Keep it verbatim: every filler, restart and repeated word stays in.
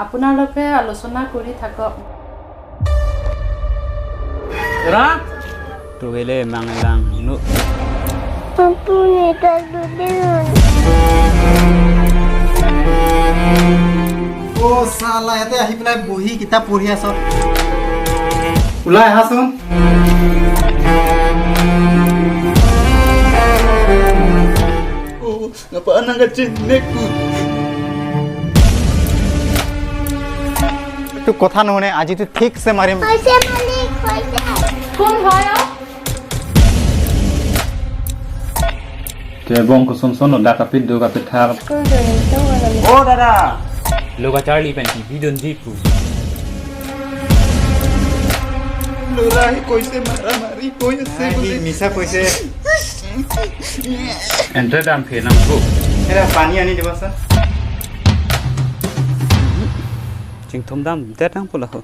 আপোনালোকে আলোচনা কৰি থাকক। Ra? Tuvele mangelang nu. Ampun, itu dulu. Oh, sala, yate ahi penai bohi kitab puri asal. Ulai hasun. Oh, ngapa anak kecil nekku? Tu kotha nohune, aji tu thik se marim. Paisa malik, paisa. কোন হয়? Te bong koson son lo dak kapit do kapit thar. Oh, dada. Loga Charlie pen T V don di pu. Lura hi koise mara mari koi ase. Ai, hi bole. Misa koise. Enter dam phe nang ko. Era pani ani deba sa. Chingthum dam det nang pula ho.